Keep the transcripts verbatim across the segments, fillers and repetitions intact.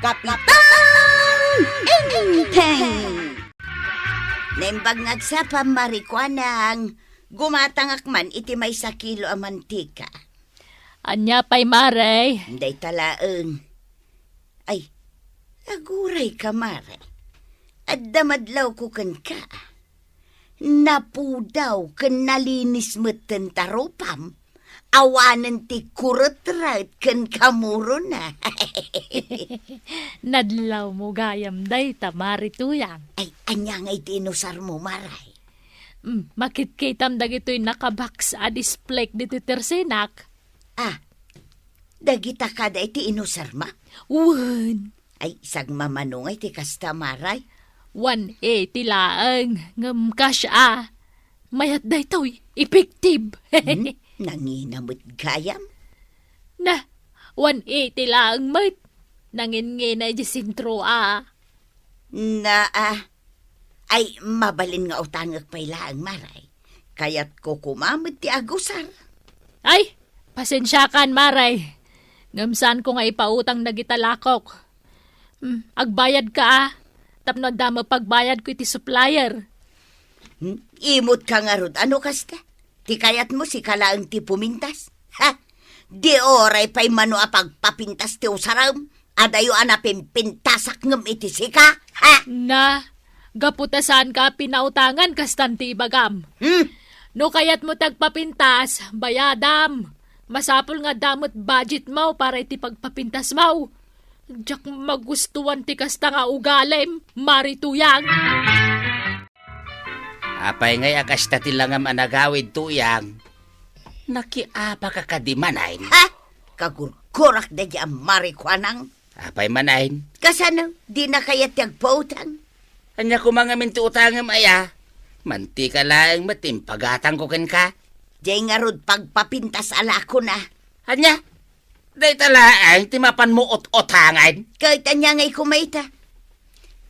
Kapitan Enteng! Naimbag nga agsapa, Mari Kuanang, gumatangak man iti maysa kilo a mantika. Ania pay, Mare? Dayta laeng. Ay, agurayka, Mare. Adda madlawko kenka. Napudaw ken nalinis metten ta rupam. Awanen ti kuretret ken kamurona. Nadlawmo gayam dayta, Mari Tuyang. Ay, ania ngay ti inusarmo, Mare? Mm, makitkitam dagitoy nakabaks a display ditoy tersenak. Ah, dagita kada iti inusarma? Wen. Ay, sagmamano ngay ti kasta, Mare. One eighty laeng, ngem cash a. Mayat daytoy, effective. Hmm? Nangina met gayam? Na, one eighty laeng met. Nangingina iti sentro a. Na, ah, ay, mabalin nga utangek pay laeng, Mare. Kayatko koma met ti agusar. Ay, pasensiakan, Mare. Ngem saanko nga ipautang dagita lakok. Hmm, agbayadka a, tapno adda met pagbayadko iti supplier. Hmm, imotka ngarud, ano kasta? Ti kayatmo, sika laeng ti pumintas? Ha? Di uray pay mano a pagpapintas ti usarem? Adayo a napimpintasak ngem iti sika? Ha? Na, gapu ta saanka a pinautangan, kastan ti ibagam. Hmm? No kayatmo ti agpapintas, bayadam. Masapul nga adda met budgetmo para iti pagpapintasmo. Diak magustuan ti kasta nga ugalim, Mari Tuyang. Apay ngay a kasta ti langam a nagawid, Tuyang? Nakiapaka kadi manen? Ha? Kagurgurak daydi a Mari Kuanang. Apay manen? Kasano? Dina kayat ti agpautang? Ania koma ngamin ti utangem aya? Mantika laeng met ti impagatangko kenka. Diay ngarud pagpapintas a lakona. Ania? Dayta laeng ti mapanmo ut-utangen? Ket ania ngay koma ita?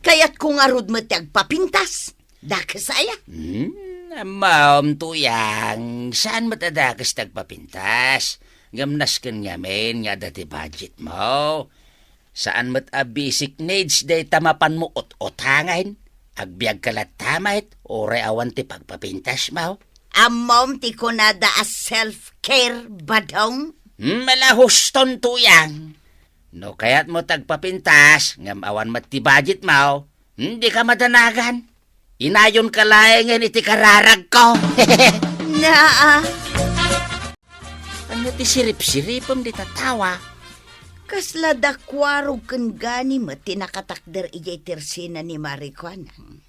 Kayatko ngarud met ti agpapintas. Dakes aya? Hmm, ammom, Tuyang, saan met a dakes ti agpapintas. Ngem nasken ngamin nga adda ti budgetmo. Saan met a basic needs dayta mapanmo ut-utangen. Agbiagka latta met, uray awan ti pagpapintasmo. Ammom ti kunada a self-care, Badong? Hmm, ala huston, Tuyang. No kayatmo ti agpapintas, ngem awan met ti budgetmo, hmm, dika madanagan. Inayonka laengen iti kararagko. Naa. Ania ti siripsiripem dita tawa? Kasla dakuarog ken gani met ti nakatakder idiay tersena ni Mari Kuanang.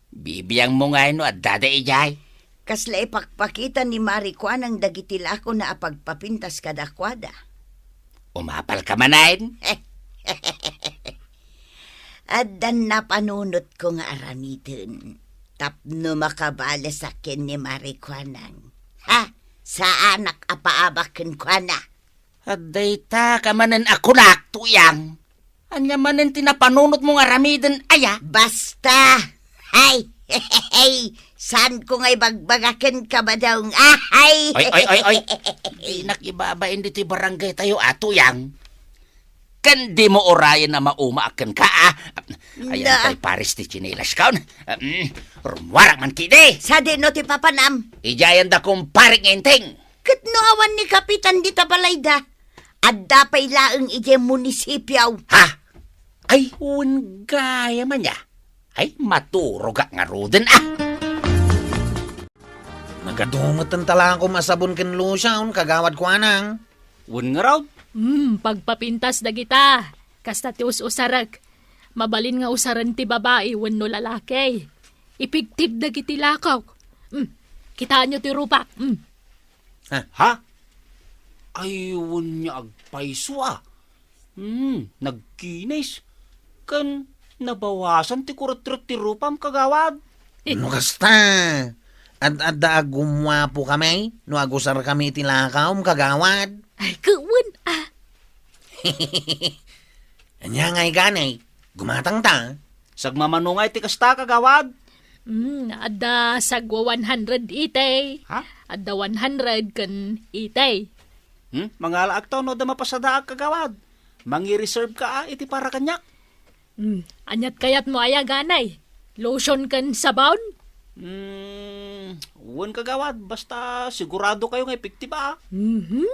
Bibiangmo ngay no adda da idiay? Kasla ipakpakita ni Mari Kuanang dagiti lakona a pagpapintas kadakuada. Umapalka manen? Addan napanunotko nga aramiden tapno makabalesak ken ni Mari Kuanang. Ha? Saanak a paabak kenkuana. Adda ita ka manen a kunak, Tuyang. Ania manen ti napanunotmo nga aramiden aya? Basta! Hay! Saanko nga ibagbaga kenka, Badong. Ah, hay! Oy, oy, oy, oy! Dinak ibabain ditoy barangay tayo, a, Tuyang. Ken dimo urayen a maumaak kenka, a. Ayan, na, tay pares ti tsinelas kaon. Mm, rummuarak man kidi. Sadino ti papanam? Idiayen da, kumpare, nga Enteng. Ket no awan ni Kapitan dita balayda, adda pay laeng idiay munisipio. Ha? Ay, wen gayam aya. Ay, maturogak ngaruden, a. Nagadu met ti talakom a sabon ken lotion, Kagawad Kuanang. Wen ngarud? Hmm, pagpapintas dagita. Kasta ti us-usarek. Mabalin nga usaren ti babai wenno lalaki. Ipigtib dagiti lakok. Hmm, kitaenyo ti rupak. Hmm. Ha? Ha? Ay, wen nia agpayso, a. Hmm, nagkinis. Ken nabawasan ti kuretret ti rupam, Kagawad. No kasta, ad-adda a gummuapokami no agusarkami iti lakaom, Kagawad. Ay, ket wen, a. Ania ngay gani, gumatangta? Sagmamano ngay ti kasta, Kagawad? Hmm, adda sagwa one hundred eighty. Ha? Adda one hundred ken eighty. Hmm? Mangalaakto no adda mapasadaak, Kagawad. Mangi-reserve ka, ah, iti para kaniak. Hmm, aniat kayatmo aya, Ganay? Lotion ken sabon? Hmm, wen, kagawad, basta sigurado kayo nga epektiba, ah. Mhm.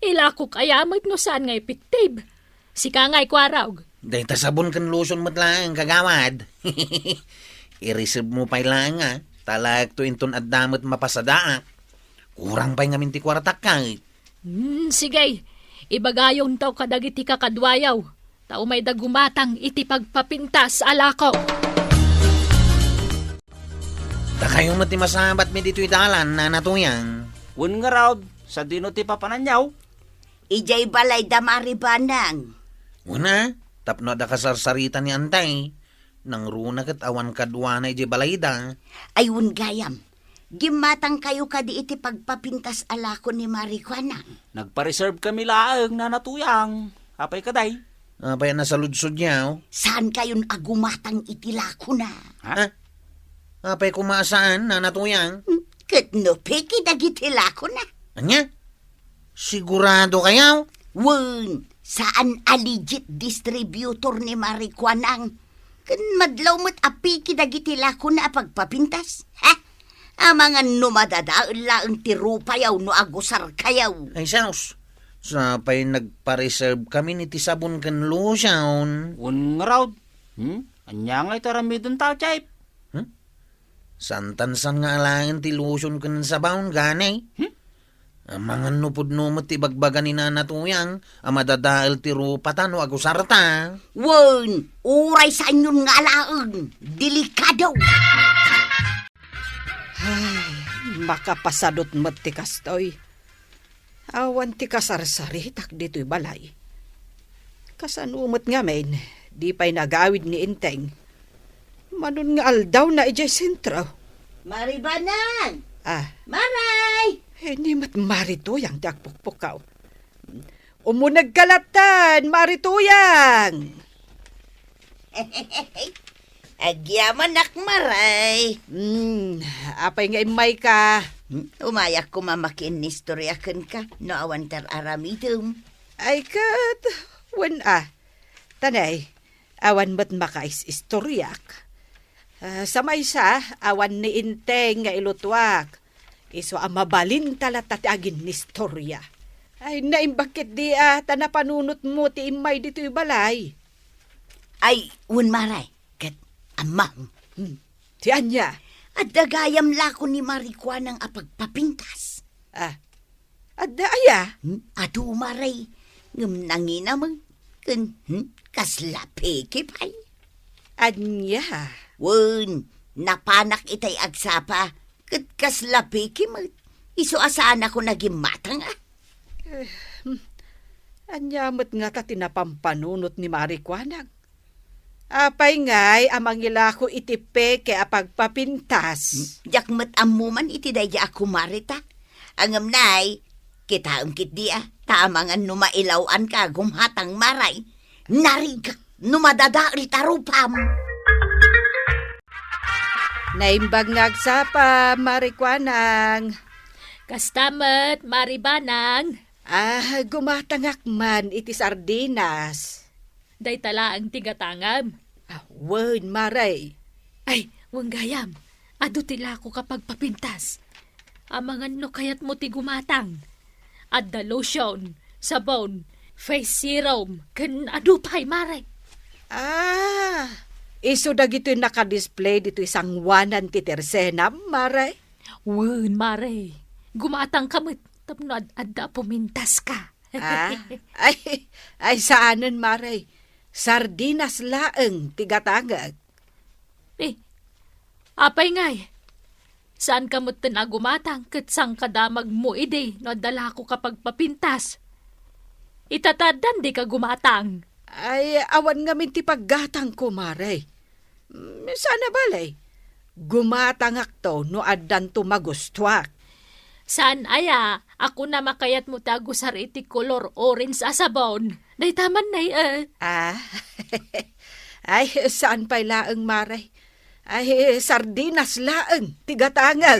Ilakok aya met no saan nga epektiba. Sika ngay, Kuarog. Dayta sabon ken lotion met laeng, kagawad. I-reserve mo pay laeng, ah. Talaekto inton adda met mapasadaak. Kurang pay ngamin ti kuartak, kay. Hmm, sige. Ibagayonto kadagiti kakaduayo. Ta umayda gumatang iti pagpapintas a lako. Dakayo met ti masabatmi ditoy dalan, Nana Tuyang. Wen ngarud, sadino ti papananyo? Idiay balay da Mari Banang. Una, tapno adda kasarsarita ni Antay. Nangruna ket awan kaduana idiay balayda. Ay, wen gayam. Gimmatangkayo kadi iti pagpapintas a lako ni Mari Kuanang? Nagpa-reserve kami laeng, Nana Tuyang. Apay kadi? Apay a nasaludsodyo? Saankayon a gumatang iti lakona? Ha? Ah? Apay koma a saan, Nana Tuyang? Hmm, ket no peke dagiti lakona? Ania? Sigurado kayo? Wen, saan a legit distributor ni Mari Kuanang. Ken madlaw met a peke dagiti lakona a pagpapintas. Ha? Amangan no madadael laeng ti rupayo no agusarkayo. Ay, sus. Sa pay nagpa-reserve kami iti sabon ken lotion. Wen ngarud. Hmm? Ania nga iti aramidentayo, Chief? Hmm? Santan san nga alaen ti lotion ken sabon, gani? Hmm? Amangan no pudno met ti bagbaga ni Nana Tuyang a madadael ti rupata no agusarta. Wen, uray saanyon nga alaen. Delikado. Ay, makapasadut met ti kastoy. Awan ti kasarsaritak ditoy balay. Kasano met ngamin, di pay nagawid ni Enteng. Mano nga aldawna idiay sentro. Mari Banang! Ah. Maray! Eh, ni met Mari Tuyang ti agpukpukaw. Umunegka latta, Mari Tuyang! Agyamanak, Maray. Hmm, apay nga immayka? Hmm, umayak koma makiinnistorya kenka, no awan ti ar-aramidem. Ay ket, wen a. Tanay, awan met makaisistoriak. Ah, sa maysa, awan ni Enteng nga ilutuak. Isu a mabalinta latta ti aginnistorya. Ay, naimbag ketdi a ta napanunotmo ti immay ditoy balay. Ay, wen, Maray, ket ammom. Hmm. Ti ania? Adda gayam lako ni Mari Kuanang a pagpapintas. Ah, adda aya? Hmm, adu, Maray. Ngem nangina met. Ken, hmm, kasla peke pay. Ania? Wen, napanak itay agsapa, ket kasla peke met. Isu a saanakon a gimmatang, a. Eh, hmm. Ania met ngata ti napampanunot ni Mari Kuanang? Apay ngay a mangilako iti peke a pagpapintas? Hmm, diak met ammo man iti daydi a kumareta. Ngem nay, kitaem ketdi a, ta amangan no mailaw-anka a gumatang, Maray. Narigak no madadael ta rupam. Naimbag nga agsapa, Mari Kuanang. Kasta met, Mari Banang. Ah, gumatangak man iti sardinas. Dayta laeng ti gatangam. Ah, wen, Maray. Ay, wen gayam. Adu ti lakok a pagpapintas. Amangan no kayatmo ti gumatang. Adda lotion, sabon, face serum, ken adu pay, Maray. Ah, isu dagitoy nakadisplay ditoy sangoanan ti tersenam, Maray? Wen, Maray. Gumatangka met tapno ad-adda a pumintaska. Ah, ay, ay, saanen, Maray. Sardinas laeng ti gatangek. Eh, apay ngay? Saanka metten a gumatang ket sangkadamagmo idi no adda lakok a pagpapintas? Ita ta addan dika gumatang. Ay, awan ngamin ti paggatangko, Maray. Mm, saan a bale. Gumatangakto no addanto magustuak. Saan aya a kunam a kayatmo ti agusar iti kolor orange a sabon? Dayta man nay, eh. Ah. Ay, saan pay laeng, Maray. Ay, sardinas laeng ti gatangek.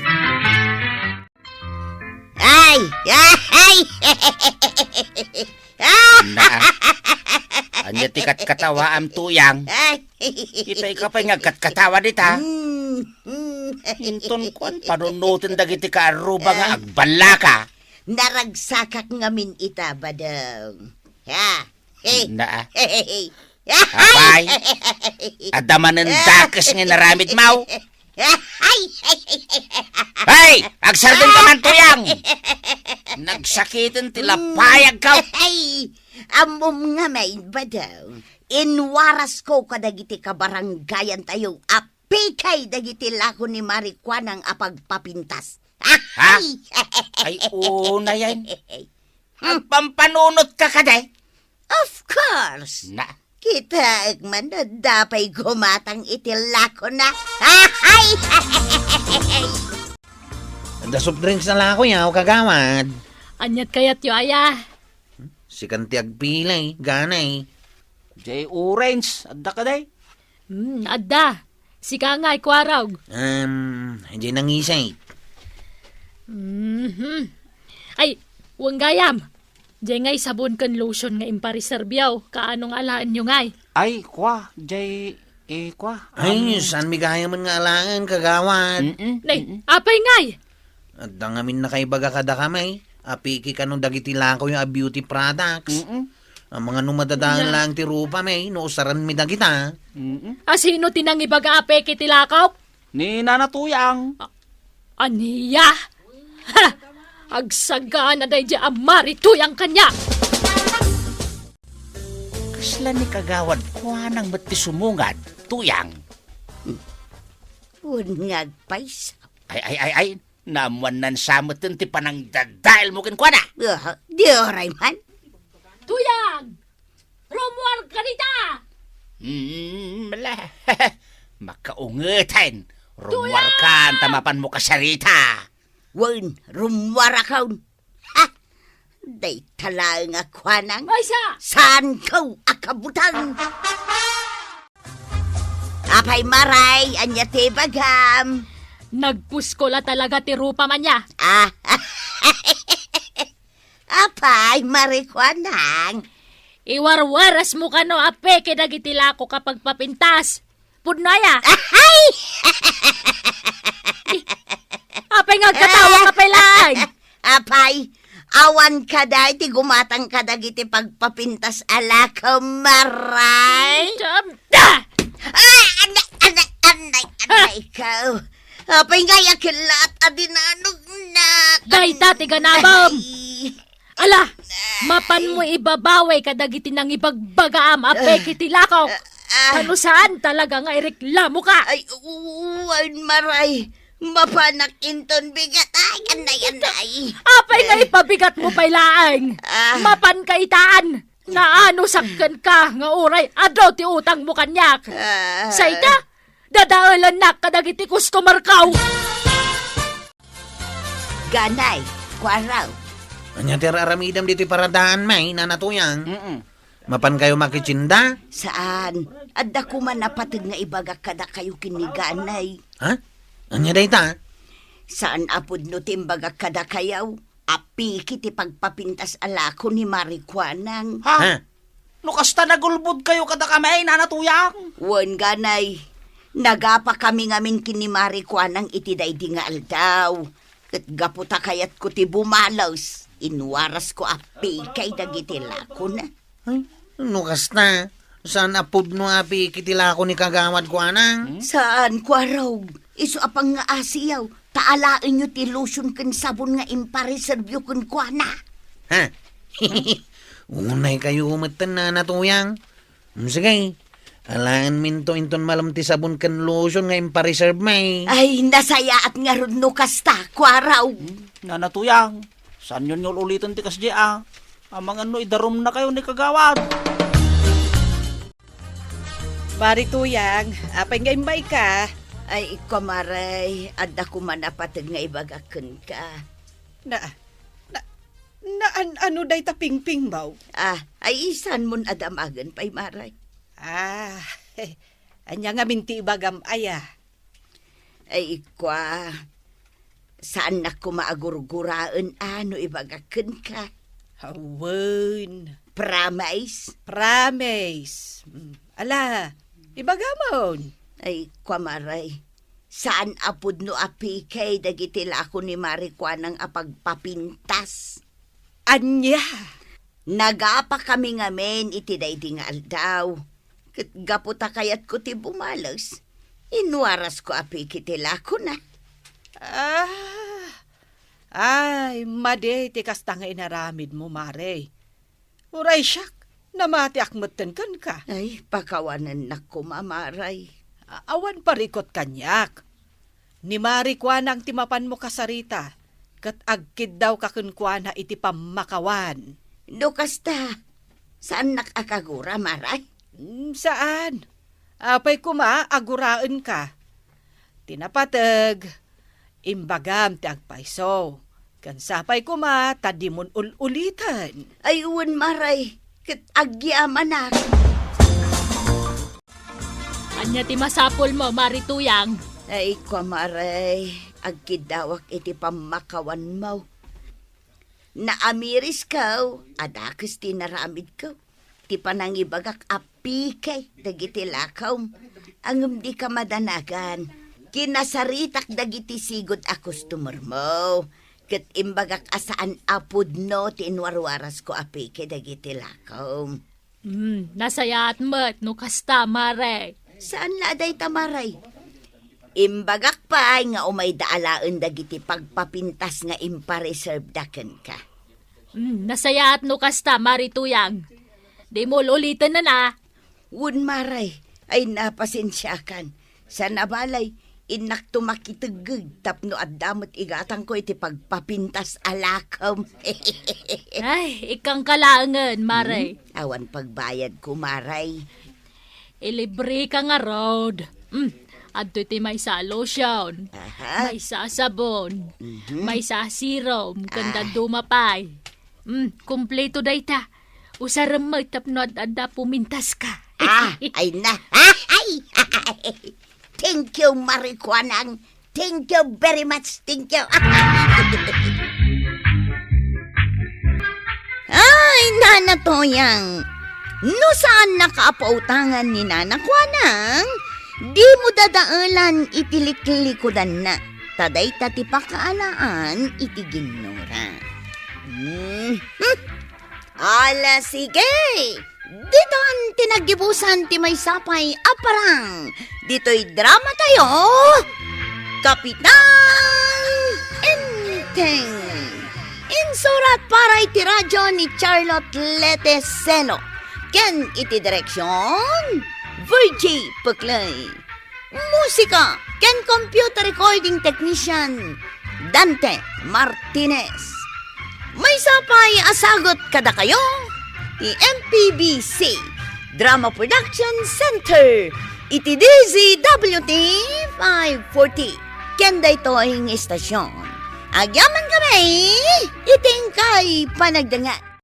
Ay! Ay! Na, ania ti katkatawaam, Tuyang? Ay. Kita ika pay nga agkatkatawa dita. Mm, mm. Inton kuan, panunoten dagiti kaarruba nga Ah. agballaka. Naragsakak ngamin ita, Badong. Ha? Hey. Na. Hey. Apay, adda manen dakes nga inaramidmo. Ay! Ay! Agsardengka man, Tuyang! Nagsakiten ti lapayagko! Ay! Ammom ngamin, Badong. Inwarasko kadagiti kabarangayantayo a pikay dagiti lako ni Mari Kuanang a pagpapintas. Ha? Ay! Ay, unayen. Hmm. Agpampanunotka kadi? Of course. Na. Kitaek man, adda pay gumatang iti lakona. Ay! Adda soft drinks a lakoyo, kagawad. Aniat kayatyo, aya? Sikan ti agpili, ganay. Jay orange, adda kadi? Hmm, adda. Sika ngay, Kuarog. Um, jay nangisay. Mhm. Ay, wen gayam. Jay ngay sabon ken lotion nga impareserbiyo, kaano nga alaenyo ngay? Ay, kua, jay, eh, kua, Ay, um, saanmi gayamen nga alaen, kagawad? Mm-mm, Nay, mm-mm. Apay ngay? Adda ngamin nakaibaga kadakami a peke kano dagiti lakoyo a beauty products. Mm-mm. Amangan no madadael Ina. laeng ti rupami no usarenmi dagita. Mm-mm. A sino ti nangibaga a peke ti lako? Ni Nana Tuyang. A-, ania? Ha! Agsagana daydi a Mari Tuyang kaniak! Kasla ni kagawad Kuanang met ti sumungad, Tuyang? Wen nga agpayso. Ay, ay, ay, ay, naammoannan sa metten ti panangdadaelmo kenkuana. Ah, di uray man. Tuyang! Rummuarka dita! Mm, ala. Makaungeten. Rummuarkan ta mapanmo kasarita. Wen, rummuarakon. Ha! Dayta laeng a kuanang. Maysa! Saanko a kabutang? Apay, Maray, ania ti ibagam? Nagpusko la talaga ti rupam ania. Ah. Apay, Mari Kuanang. Iwarwarasmo kano a peke dagiti lakok a pagpapintas. Pudno aya? Ahay! Apay nga agkatawa ka pay laeng? Apay, awan kada iti gumatang kadagiti pagpapintas a lako, Maray? Jam-, da! Ah, anay, anay, anay, anay, ikaw. Apay nga yakilat a dinanognak. Dayta ti ganabam. Ay. Ala, mapanmo ibabawi kadagiti nangibagbagaam a peke ti lakok. Ah, ah. Kano saan talaga nga ireklamo ka? Ay, wen, Maray. Mapanak inton bigat. Ay, anay, anay. Apay nga ipabigatmo pay laeng? Ah. Mapan ka itan. Naano sakken ka nga uray adu ti utangmo kaniak? Ah. Sayta, dadaelennak kadagiti customer ko. Ganay, Kuarog. Ania ti ar-aramidem ditoy paradaanmi, ay, Nana Tuyang? Mm-mm. Mapankayo makitienda? Saan. Adda koma napateg nga ibagak kadakayo ken ni Ganay. Ha? Ania dayta? Saan a pudno ti imbagak kadakayo a peke ti pagpapintas a lako ni Mari Kuanang. Ha? Ha? No kasta, nagulbodkayo kadakami, Nana Tuyang? Wen, Ganay. Nagapakami ngamin ken ni Mari Kuanang iti daydi nga aldaw. Ket gapu ta kayatko ti bumales, inwarasko a peke dagiti lakona. Ay, no kasta, saan a pudno a peke ti lako ni Kagawad Kuanang? Hmm? Saan, Kuarog. Isu a pangngaasiyo, ta alaenyo ti lotion ken sabon nga impareservyo kenkuana. Ha? Unaykayo metten, Nana Tuyang. Mm, sige. Alaenminto inton malem ti sabon ken lotion nga impareservemi. Ay, nasayaat ngarud no kasta, Kuarog. Hmm, Nana Tuyang, saanyon nga ul-uliten ti kasdi a. Amangan no idarumnakayo ni Kagawad. Mari Tuyang, apay nga imbayka? Ay, ikko, Mari, adda koma napateg nga ibagak kenka. Na, na, naan-ano dayta pingpingmo? Ah, ay, saanmon a damagen pay, Mari? Ah, ania ngamin ti ibagam aya? Ay, ikko, saannak koma a gurguraen a no ibagak kenka. Awen, Promise? Promise. Mm. Ala, ibagamon. Ay, kua, Mare. Saan a pudno a pikay dagiti lako ni Mare Kuanang a pagpapintas. Ania? Nagapakami ngamin iti daydi nga aldaw. Ket gapu ta kayatko ti bumales, inwarasko a pikay ti lakona. Ah, ay, madi ti kasta nga inaramidmo, Mare. Uray siak, namatiak metten kenka. Ay, pakawanennak koma, Mare. A-, awan parikut kaniak. Ni Mare Kuanang ti mapanmo kasarita, ket agkiddawka kenkuana iti pammakawan. No kasta, saannak a kagura, Mare? Mm, saan. Apay koma a guraenka. Ti napateg, imbagam ti agpayso. Ken sapay koma ta dimon ul-uliten. Ay, wen, Mare, ket agyamanak. Ania ti masapulmo, Mare Tuyang? Ay, kua, Mare, agkiddawak iti pammakawanmo. Naamirisko a dakes ti inaramidko. Ti panangibagak a pikay dagiti lakom. Ngem dika madanagan. Kinasaritak dagiti sigud a customermo. Ket imbagak a saan a pudno ti inwarwarasko a pikay dagiti lakom. Hmm, nasayaat met no kasta, Mare. Saan la a dayta, Mare. Imbagak pay nga umayda alaen dagiti pagpapintas nga impareserveda kenka. Hmm, nasayaat no kasta, Mare Tuyang. Dimo ul-uliten, a. Wen, Mare, ay napasensiakan. Sana balay, innakto makiteggeg tapno adda met igatangko iti pagpapintas a lakom. Ay, ikkangka laengen, Mare. Hmm? Awan pagbayadko, Mare. Ilibreka ngarud. Mm, adtoy ti maysa a lotion, aha, maysa a sabon, mhm, maysa a serum, ken ah, dadduma pay. Mm, kumpleto dayta. Usarem met tapno ad-adda pumintaska. Ah, ay na. Ah, ay! Thank you, Mare Kuanang. Thank you very much. Thank you. Ay, Nana Tuyang, no saannaka a pautangan ni Nana Kuanang, dimo dadaelan iti liklikudanna. Ta dayta ti pakaalaan iti ginnura. Hmm. Ala, sige! Ditan ti naggibusan ti maysa pay a parang ditoy dramatayo, Kapitan Enteng. Insurat para iti radyo ni Charlotte Lete Selo ken iti direksyon, Virgie Puclay. Musika ken computer recording technician, Dante Martinez. Maysa pay a sagut kadakayo ti M P B C Drama Production Center iti D Z W T five forty ken daytoy nga istasyon. Agyamankami iti inkay panagdengngeg.